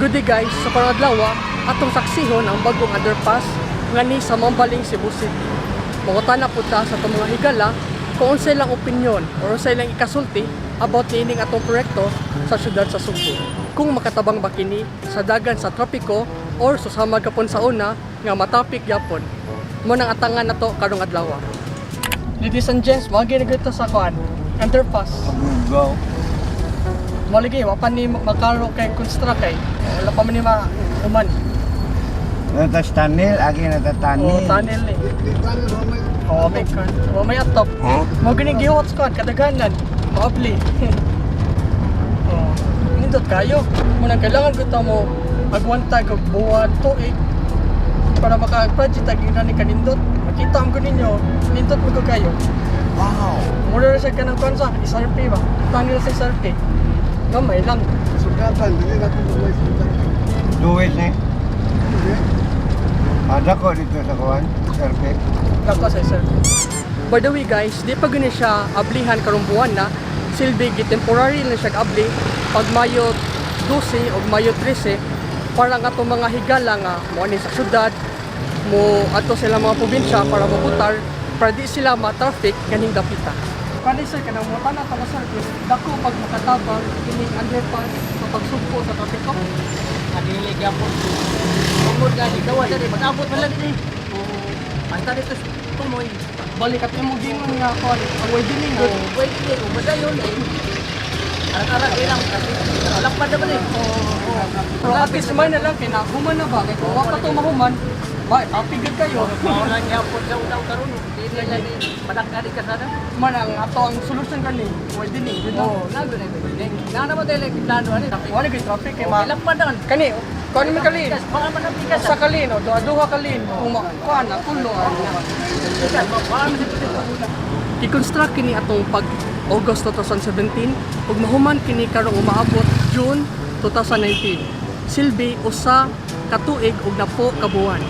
Good day, guys, sa karong adlaw atong saksihon ang bagong underpass ngani sa Mambaling, Cebu City. Mangutana pud ta sa atong mga higala kung unsa ilang opinion or unsa ilang ikasulti about niining atong proyekto sa syudad sa Sugbo. Kung makatabang ba kini sa dagan sa trapiko or susama gapon sa una nga matrapik gyapon. Mao nang atangan nato karong adlaw. Ladies and gents, moagi na gyud ta sa kuan, underpass. Go. Maligi, wa pa ni makaro kay construct kay wala pa man ni ma-human. Natas tunnel, agi na tunnel. Oh, tunnel ni. Oh, may kan. Oh, may atop. Huh? Mo gani gihuwat sa kuan kadaghanan. Maabli. Oh, nindot kayo. Mo nang kailangan ko ta mo agwanta og buwan, tuig para maka-project ag ni kanindot. Makita ang ko ninyo, nindot mo ko kayo. Wow. Mura ra siya kanang kuan sa SRP ba? Tunnel sa SRP. Gamay lang. Sugatan, dili na ko may sugatan. Duwis ni. Ada ko dito sa kuan, SRP. Dako sa SRP. By the way guys, di pa gani siya ablihan karong buwan na. Silbi gi temporary lang siya abli pag Mayo 12 o Mayo 13 para nga atong mga higala nga mo ani sa syudad mo ato sila mga probinsya para mabutar para di sila ma-traffic ganing dapita. Kani sir, kanang mo tanan ta sir, is dako pag makatabang kining underpass sa pagsugpo sa trapiko. Adili gyapon. Tungod nga di gawa diri, mag-abot man lang ni. Basta dito sa tumoy. Balik at imong gingon nga kuan ang widening Oh, gud. wait di padayon eh. Arang-arang ilang kasi lakpan naman eh. Pero at least may na lang kay nahuman na ba kay kung wa pa to mahuman, ba happy gud kayo. Mao lang gyapon sa unaw karon. Dili lang ni padakari ka sana. Man ang ato ang solution kani widening gud na. Oh, nago na eh. Na naman dili plano ani. Wala gyud traffic kay ma Lakpan naman. kani kuan man kalin. Baka man ang pikas. Sa kalin o duha kalin kung kuan na tulo ang Pikas, baka man sa pikas. I-construct kini atong pag August 2017 ug mahuman kini karong umaabot June 2019. Silbi usa ka tuig ug napo ka buwan.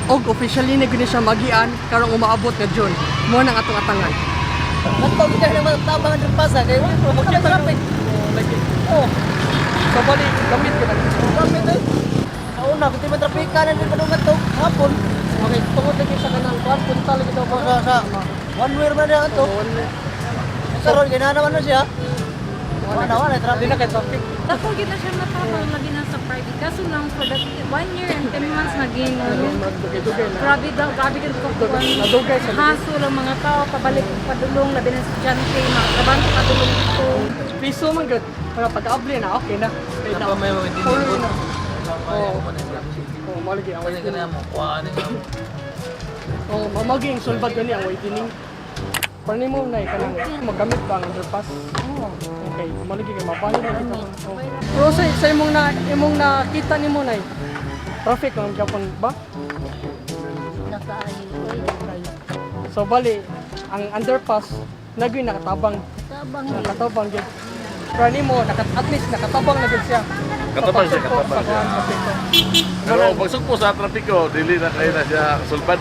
Og officially na gyud ni siya magian karong umaabot nga June. Mao nang atong atangan. Nagpag kita naman tabang ang pasa kay wa mo traffic. Oh. So bali gamit ko na. Gamit eh. Sa una, kung di man traffic kanan din padungan to, hapon. Okay, tungod lagi sa kanang kuan punta lagi daw Sa one way man na to. Karon gina naman na siya. Wala na wala Di traffic. na kay traffic. Dako gyud na siya matabang lagi na sa private. Kaso lang for that one year and 10 months naging ano, Dugay-dugay na. grabe daw, grabe gyud ko kuan. Nadugay sa Haso lang mga tao, pabalik padulong, labi na estudyante, mga trabante padulong dito. Piso man gud. Para pag-abli na okay na. Okay na. Tuloy na. Oh. Oh, malagi ang widening. Oh, mamagi ang sulbad gani ang widening. Para nimo na kanang magamit ba ang underpass? Oo. Okay, malagi kay mabali na kita. Oh. Pero sa imong nakita nimo nay traffic ang gyapon ba? Okay. So bali ang underpass nagyoy nakatabang. Tabang. Nakatabang gyud. Pero nimo at least nakatabang na gyud siya. Katabang siya, Sa pagsuko katabang sa siya. kuwan, sa trapiko. Pero pagsugpo sa trapiko, dili na kayo na siya sulbad.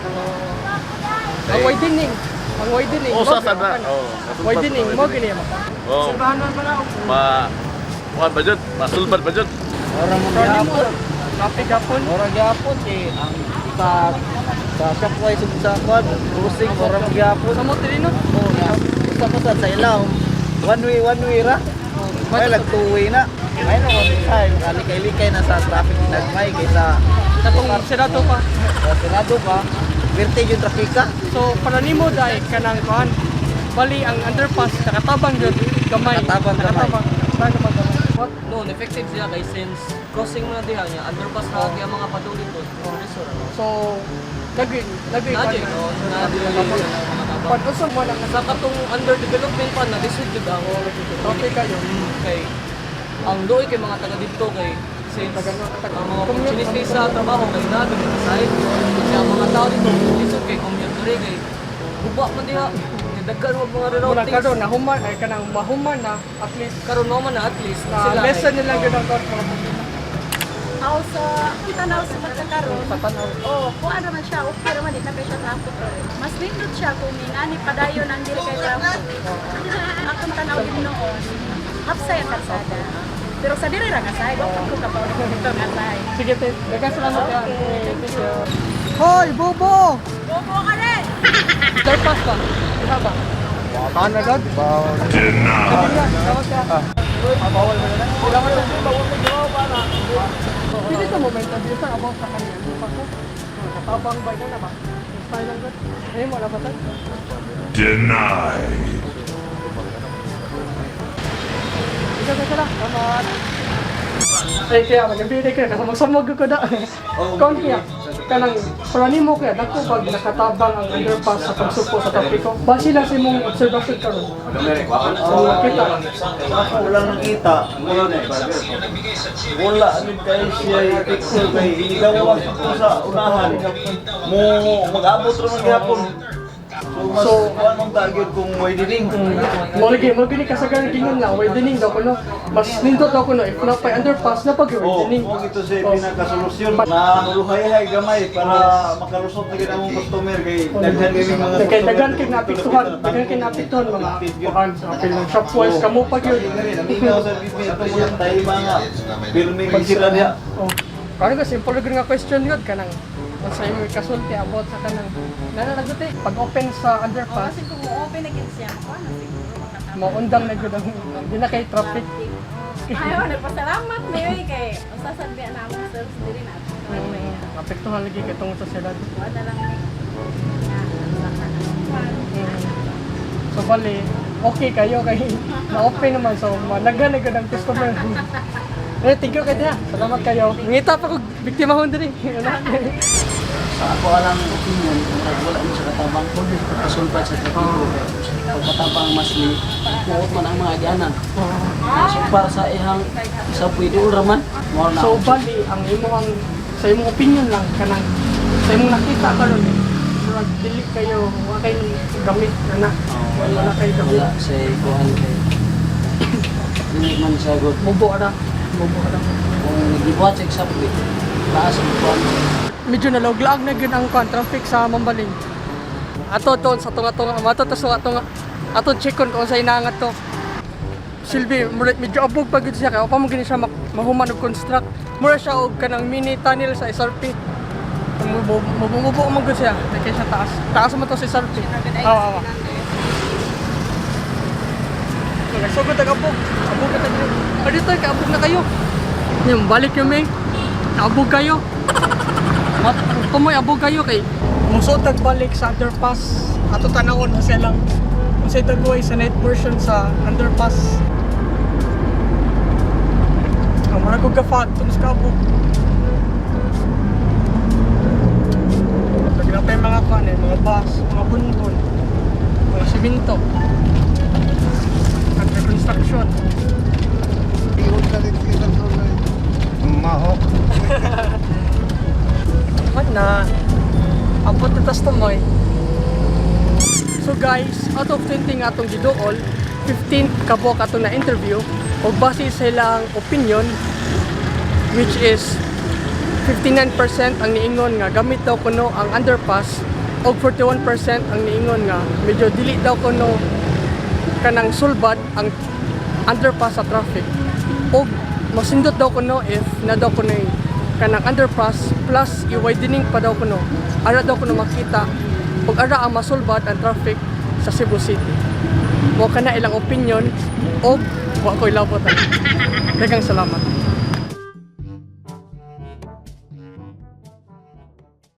Ang widening, ang widening. Oh, mo sa gyud, sana. ano. Oh, kasulbad Widening sa mo gini mo. Oh. Ma kuan ba jud? Masulbad ba jud? Ora mo Pero nimo traffic gapon. Ora gyapon kay ang sa sa Shopway sa kuan, crossing ora mo gyapon. Sa mo no? Oh, na. Usa pa sa ilaw. One way ra. May lag two way na. May na ko sa kalikay-likay na sa traffic nagmay kaysa Katong sirado pa. sa sirado pa. Werte yung trafika. So para nimo dai kanang kuan. Bali ang underpass nakatabang gyud gamay. Nakatabang gamay. Nakatabang. Nakatabang gamay. What? No, effective siya kay since crossing mo na diha niya, underpass na kaya mga padulong to, resort. So lagi lagi Nadyo, no? Nadyo mga tabang. Kuan unsa mo lang Sa katong under development pa na lisod jud ang traffic kayo. Kay ang luoy kay mga taga didto kay since ang mga Commute, opportunity sa trabaho kay naa dito sa side. Kasi ang mga tao dito lisod kay commute diri kay guba man diha. Kay daghan og mga Mura reroutings. karon na human ay kanang mahuman na at least Karon no man na at least na sila lesson kay- nila gyud ang kuan mga problema. Ako sa ang tanaw sa pagkakaroon, Sa tanaw. oh, kuan naman siya, okay naman, di na kay siya traffic. Mas nindot siya kung ani padayon ang dili kay traffic. Akong tanaw din noon, hapsay ang kalsada. Pero sa diri ra nga side, wa pa ko kabaw dito nga side. Sige, te. Daghang salamat ya. Okay, thank you. Hoy, Bobo! Bobo ka rin! Underpass ba? Diha ba? Baka na gad. Bawal. Salamat ka. Bawal mo na. Salamat ka. Pwede ka mo ba interview sa about sa kanya? Ano Katabang ba na ba? Style lang gud. Eh, wala ba tayo? Denied. Ikaw ka sila. Salamat. Ay, kaya mag-ibigay ka kasi magsamog ko da. Kung kaya, kanang para nimo kaya dako pag nakatabang ang underpass sa pagsupo sa trapiko. Base lang sa imong observation karon. So, nakita. Ako wala nakita. Wala ano kay siya pixel kay igawas ko sa unahan. Mo mag-abot ra man gihapon. So mas kuan mong target kung widening. Mo lagi mo gini kasagaran gingon nga widening daw kuno. Mas nindot daw kuno if na pay underpass na pag Oh, widening. mo ito siya pinakasolusyon na huluhay-hay gamay para makalusot na gid among customer kay daghan kay mga Kay daghan kay naapektuhan, daghan kay naapektuhan mga kuan sa apil ng shopwise kamo pa gyud. Naminaw sa bibi ito mo lang tayo mga pirming sila diha. Oh. Parang ko simple gyud nga question gyud kanang unsa imong ikasulti about sa kanang nana eh, pag open sa Oh, underpass kasi kung mo-open na gid siya, makuha na siguro makatabang. maundang na gyud ang di na kay traffic. Ayaw, nagpasalamat na yun kay usa sa biya na among service diri na. Apektuhan lagi kay tungod sa syudad. Wala lang ni nga sa kanang. So bali, okay kayo kay na-open naman so malaghan na gyud ang customer. Eh, thank you kay Tia. Salamat kayo. Ngita pa kog biktima hon diri. Sa ako alang opinion, murag wala mo sa katabang, pwede sa pagkasulbad sa trapiko. Pagkatabang mas ni, muot man ang mga agyanan. So para sa ihang sa pwede raman, mao na. So bali ang imong sa imong opinion lang kanang sa imong nakita karon murag dili kayo wa kay gamit na na. Wala kay gamit. Wala sa kuan kay. Dili man siya good. Mubo ra. Mubo ra. Kung nagibuhat sa subway, taas ang kuan. Medyo nalawglaag na gyud ang kuan traffic sa Mambaling. Ato ton sa tunga-tunga, mato ta sa tunga. Ato checkon kung unsay inaangat to. Silbi, murag medyo abog pa gyud siya kay pa mo gini siya mahuman og construct. Mura siya og kanang mini tunnel sa SRP. Mubo man gyud siya, kay siya taas. Taas man to sa SRP. Oo, oo. Nagsugod ang abog. Abog ka tayo. Ah, dito, kaabog na kayo. Yung balik yung may. Kaabog kayo. Tumoy abog kayo kay musod balik sa underpass. Ato tanawon na silang unsay tagway sa night version sa underpass. Ang mura kog ka-fog tunos kaabog. Lagi na pa yung mga kuan eh, mga bus, mga bunbon, mga simento. Under construction. Mahok. What na? Abot na tas tumoy. So guys, out of 20 nga atong giduol, 15 kabok atong na-interview ug base sa ilang opinion which is 59% ang niingon nga gamit daw kuno ang underpass og 41% ang niingon nga medyo dili daw kuno kanang sulbad ang underpass sa traffic og masindot daw kuno if na daw kuno yung kanang underpass plus i-widening pa daw kuno ara daw kuno makita ug ara ang masulbad ang traffic sa Cebu City. Mo kana ilang opinion og wa ko'y labot. Daghang salamat.